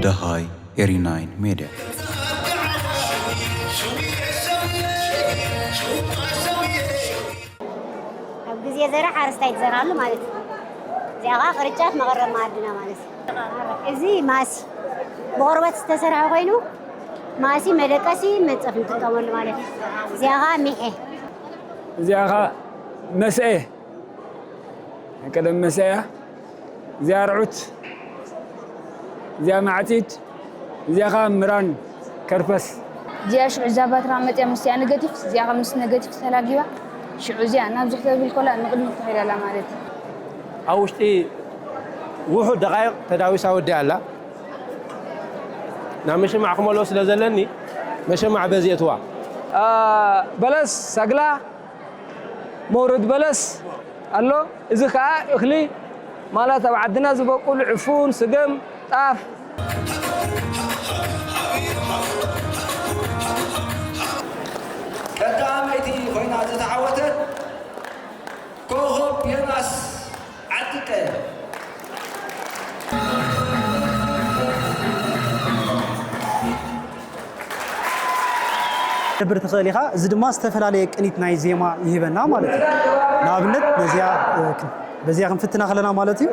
ደሃይ ኤሪ ናይን ሜድያ። ኣብ ግዜ ዘራ ሓረስታይ ትዘራሉ ማለት እዩ። እዚኣ ኸዓ ቅርጫት መቐረብ መኣድና ማለት እዩ። እዚ ማሲ ብቆርበት ዝተሰርሐ ኮይኑ ማሲ መደቀሲ መፀፍ ንጥቀመሉ ማለት እዩ። እዚኣ ኸዓ ሚሐ። እዚኣ ኸዓ መስኤ፣ ናይ ቀደም መስኤ እያ። እዚኣ ርዑት፣ እዚኣ ማዕጺድ፣ እዚኣ ኸዓ ምራን ከርፐስ። እዚኣ ሽዑ እዛ ባትራ መጽያ ምስያ ነገቲፍ፣ እዚኣ ኸዓ ምስ ነገቲፍ ተላጊባ፣ ሽዑ እዚኣ ናብ ዝሕ ተብል ኮላ ንቕድሚት ትኸይድ ኣላ ማለት እዩ። ኣብ ውሽጢ ውሑድ ደቓይቕ ተዳዊሳ ወዲኣ ኣላ። ናብ መሸማዕ ክመልኦ ስለ ዘለኒ መሸማዕ በዚ እትዋ። አ፣ በለስ፣ ሰግላ፣ መውረድ በለስ ኣሎ። እዚ ኸዓ እኽሊ ማለት ኣብ ዓድና ዝበቁል ዕፉን፣ ስገም፣ ጣፍ። ቀዳመይቲ ኮይና ዝተዓወተት ኮኸብ ዮናስ ዓድቀ። ክትገብር ትኽእል ኢኻ። እዚ ድማ ዝተፈላለየ ቅኒት ናይ ዜማ ይህበና ማለት እዩ። ንኣብነት ነዚኣ፣ እ፣ ክ-፣ በዚኣ ክንፍትና ከለና ማለት እዩ።